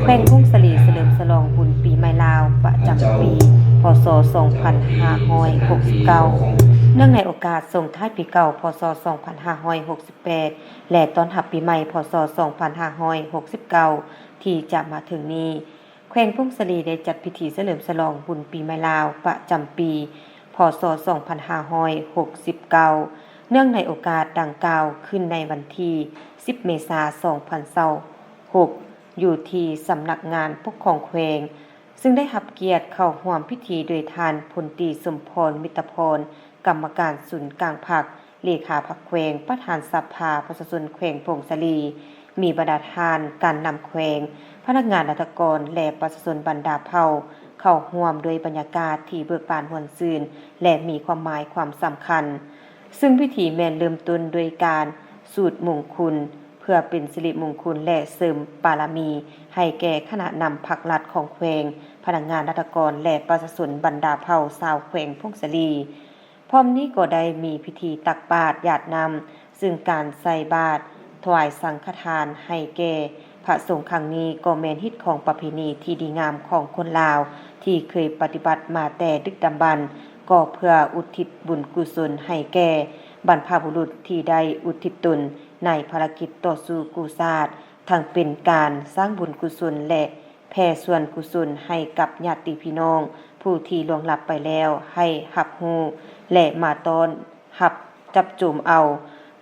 ແຂວງຜົ້ງສາລີສະເຫຼີມສະຫຼອງບຸນປີໃໝ່ລາວປະຈຳປີ ພ.ສ. ສອງພັນຫ້າຮ້ອຍຫົກສິບເກົ້າ ເນື່ອງໃນໂອກາດສົ່ງທ້າຍປີເກົ່າ ພ.ສ. ສອງພັນຫ້າຮ້ອຍຫົກສິບແປດ ແລະ ຕ້ອນຮັບປີໃໝ່ ພ.ສ. ສອງພັນຫ້າຮ້ອຍຫົກສິບເກົ້າ ທີ່ຈະມາເຖິງນີ້, ແຂວງຜົ້ງສາລີໄດ້ຈັດພິທີສະເຫຼີມສະຫຼອງບຸນປີໃໝ່ລາວປະຈຳປີ ພ.ສ. ສອງພັນຫ້າຮ້ອຍຫົກສິບເກົ້າ ເນື່ອງໃນໂອກາດດັ່ງກ່າວ ຂຶ້ນໃນວັນທີສິບ ເມສາ ສອງພັນຊາວຫົກ ຢູ່ທີ່ສຳນັກງານປົກຄອງແຂວງ, ຊຶ່ງໄດ້ຮັບກຽດເຂົ້າຮ່ວມພິທີໂດຍທ່ານ ພົນຕີ ສົມພອນ ມິດຕະພອນ ກຳມະການສູນກາງພັກ, ເລຂາພັກແຂວງ, ປະທານສະພາປະຊາຊົນແຂວງຜົ້ງສາລີ, ມີບັນດາທ່ານການນຳແຂວງ, ພະນັກງານລັດຖະກອນ ແລະ ປະຊາຊົນບັນດາເຜົ່າເຂົ້າຮ່ວມ ດ້ວຍບັນຍາກາດທີ່ເບີກບານມ່ວນຊື່ນ ແລະ ມີຄວາມໝາຍຄວາມສຳຄັນ. ຊຶ່ງພິທີແມ່ນເລີ່ມຕົ້ນດ້ວຍການສູດມຸງຄຸນ ເພື່ອເປັນສິລິມຸງຄຸນ ແລະ ເສີມບາລະມີໃຫ້ແກ່ຄະນະນຳພັກລັດຂອງແຂວງ, ພະນັກງານລັດຖະກອນ ແລະ ປະຊາຊົນບັນດາເຜົ່າຊາວແຂວງຜົ້ງສາລີ. ພ້ອມນີ້ກໍໄດ້ມີພິທີຕັກບາດຢາດນ້ຳ, ຊຶ່ງການໃສ່ບາດຖວາຍສັງຄະທານໃຫ້ແກ່ພະສົງຄັ້ງນີ້ ກໍແມ່ນຮີດຄອງປະເພນີທີ່ດີງາມຂອງຄົນລາວ ທີ່ເຄີຍປະຕິບັດມາແຕ່ດຶກດຳບັນ, ກໍເພື່ອອຸທິດບຸນກຸສົນໃຫ້ແກ່ບັນພະບຸລຸດທີ່ໄດ້ອຸທິດຕົນໃນພາລະກິດຕໍ່ສູ້ກູ້ຊາດ, ທັງເປັນການສ້າງບຸນກຸສົນ ແລະ ແຜ່ສ່ວນກຸສົນໃຫ້ກັບຍາດຕິພີ່ນ້ອງຜູ້ທີ່ລ່ວງລັບໄປແລ້ວໃຫ້ຮັບຮູ້ ແລະ ມາຕ້ອນຮັບຈັບໂຈມເອົາ.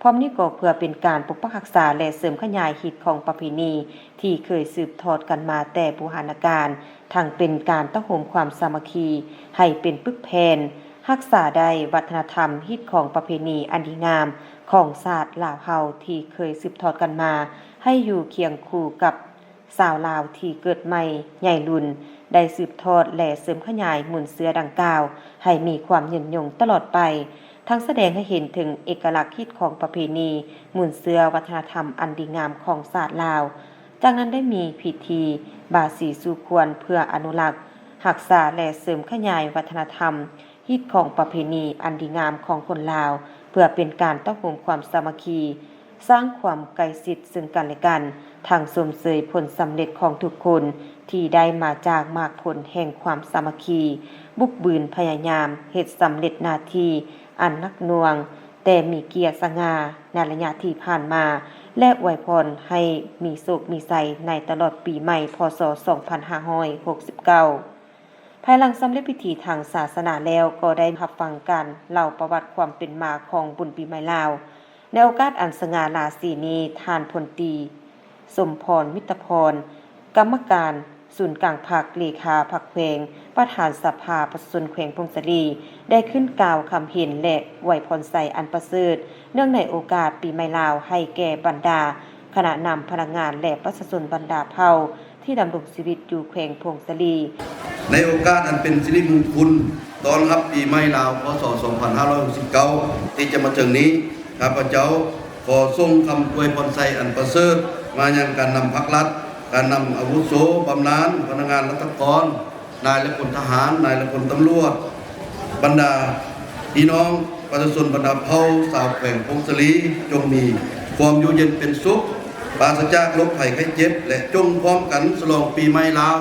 ພ້ອມນີ້ກໍເພື່ອເປັນການປົກປັກຮັກສາ ແລະ ເສີມຂະຫຍາຍຮີດຄອງປະເພນີທີ່ເຄີຍສືບທອດກັນມາແຕ່ບູຮານະການ, ທັງເປັນການເຕົ້າໂຮມຄວາມສາມັກຄີໃຫ້ເປັນປຶກແຜ່ນ, ຮັກສາໄດ້ວັດທະນະທຳຮີດຄອງປະເພນີອັນດີງາມຂອງຊາດລາວເຮົາທີ່ເຄີຍສືບທອດກັນມາ ໃຫ້ຢູ່ຄຽງຄູ່ກັບ ຊາວລາວທີ່ເກີດໃໝ່ໃຫຍ່ລຸນ ໄດ້ສືບທອດ ແລະ ເສີມຂະຫຍາຍມູນເຊື້ອດັ່ງກ່າວໃຫ້ມີຄວາມຍືນຍົງຕະຫຼອດໄປ, ທັງສະແດງໃຫ້ເຫັນເຖິງເອກະລັກຮີດຄອງປະເພນີມູນເຊື້ອວັດທະນະທຳອັນດີງາມຂອງຊາດລາວ. ຈາກນັ້ນໄດ້ມີພິທີບາສີສູ່ຂວັນເພື່ອອະນຸລັກ, ຮັກສາ ແລະ ເສີມຂະຫຍາຍວັດທະນະທຳ ຮີດຄອງປະເພນີອັນດີງາມຂອງຄົນລາວ ເພື່ອເປັນການເຕົ້າໂຮມຄວາມສາມັກຄີ, ສ້າງຄວາມໃກ້ຊິດເຊິ່ງກັນແລະກັນ, ທັງຊົມເຊີຍຜົນສຳເລັດຂອງທຸກຄົນທີ່ໄດ້ມາຈາກໝາກຜົນແຫ່ງຄວາມສາມັກຄີ, ບຸກບືນພະຍາຍາມເຮັດສຳເລັດໜ້າທີ່ອັນໜັກໜ່ວງ, ແຕ່ມີກຽດສະຫງ່າໃນໄລຍະທີ່ຜ່ານມາ ແລະ ອວຍພອນໃຫ້ມີໂຊກມີໄຊໃນຕະຫຼອດປີໃໝ່ ພ.ສ. ສອງພັນຫ້າຮ້ອຍຫົກສິບເກົ້າ. ພາຍຫຼັງສຳເລັດພິທີທາງສາສະໜາແລ້ວ ກໍໄດ້ຮັບຟັງການເລົ່າປະຫວັດຄວາມເປັນມາຂອງບຸນປີໃໝ່ລາວ. ໃນໂອກາດອັນສະຫງ່າລາສີນີ້, ທ່ານ ພົນຕີ ສົມພອນ ມິດຕະພອນ ກຳມະການສູນກາງພັກ, ເລຂາພັກແຂວງ, ປະທານສະພາປະຊາຊົນແຂວງຜົ້ງສາລີ ໄດ້ຂຶ້ນກ່າວຄຳເຫັນ ແລະ ອວຍພອນໄຊອັນປະເສີດ ເນື່ອງໃນໂອກາດປີໃໝ່ລາວ ໃຫ້ແກ່ບັນດາຄະນະນຳພະນັກງານ ແລະ ປະຊາຊົນບັນດາເຜົ່າ ທີ່ດຳລົງຊີວິດຢູ່ແຂວງຜົ້ງສາລີ. ໃນໂອກາດອັນເປັນສິລິມຸງຄຸນຕ້ອນຮັບປີໃໝ່ລາວ ພ.ສ. ສອງພັນຫ້າຮ້ອຍຫົກສິບເກົ້າ ທີ່ຈະມາເຖິງນີ້, ຂ້າພະເຈົ້າຂໍສົ່ງຄຳອວຍພອນໄຊອັນປະເສີດມາຍັງການນຳພັກລັດ, ການນຳອາວຸໂສບຳນານ, ພະນັກງານລັດຖະກອນ, ນາຍ ແລະ ພົນທະຫານ, ນາຍ ແລະ ພົນຕຳຫຼວດ, ບັນດາພີ່ນ້ອງປະຊາຊົນບັນດາເຜົ່າຊາວແຂວງຜົ້ງສາລີ ຈົ່ງມີຄວາມຢູ່ເຢັນເປັນສຸກ, ປາສະຈາກໂລກໄພໄຂ້ເຈັບ ແລະ ຈົ່ງພ້ອມກັນສະຫຼອງປີໃໝ່ລາວ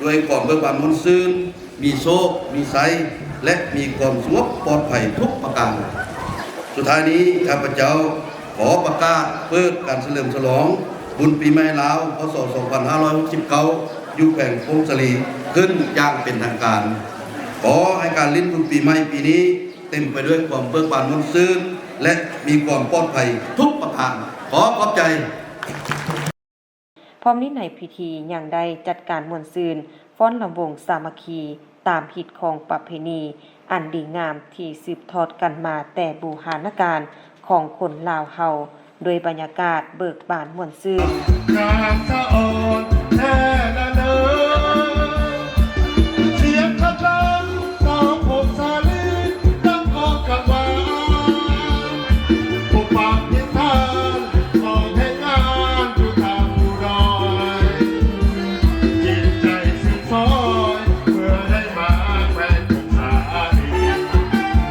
ດ້ວຍຄວາມເບີກບານມ່ວນຊື່ນ, ມີໂຊກ, ມີໄຊ ແລະ ມີຄວາມສະຫງົບປອດໄພທຸກປະການ. ສຸດທ້າຍນີ້, ຂ້າພະເຈົ້າຂໍປະກາດເປີດການສະເຫຼີມສະຫຼອງບຸນປີໃໝ່ລາວ ພ.ສ. ສອງພັນຫ້າຮ້ອຍຫົກສິບເກົ້າ ຢູ່ແຂວງຜົ້ງສາລີຂຶ້ນຢ່າງເປັນທາງການ. ຂໍໃຫ້ການຫຼິ້ນບຸນປີໃໝ່ປີນີ້ເຕັມໄປດ້ວຍຄວາມເບີກບານມ່ວນຊື່ນ ແລະ ມີຄວາມປອດໄພທຸກປະການ. ຂໍຂອບໃຈ. ພ້ອມນີ້ໃນພິທີຍັງໄດ້ຈັດການມ່ວນຊື່ນ, ຟ້ອນລຳວົງສາມັກຄີຕາມຮີດຄອງປະເພນີອັນດີງາມທີ່ສືບທອດກັນມາແຕ່ບູຮານະການຂອງຄົນລາວເຮົາ ດ້ວຍບັນຍາກາດເບີກບານມ່ວນຊື່ນ. ການສະອອນແທ້ແລະ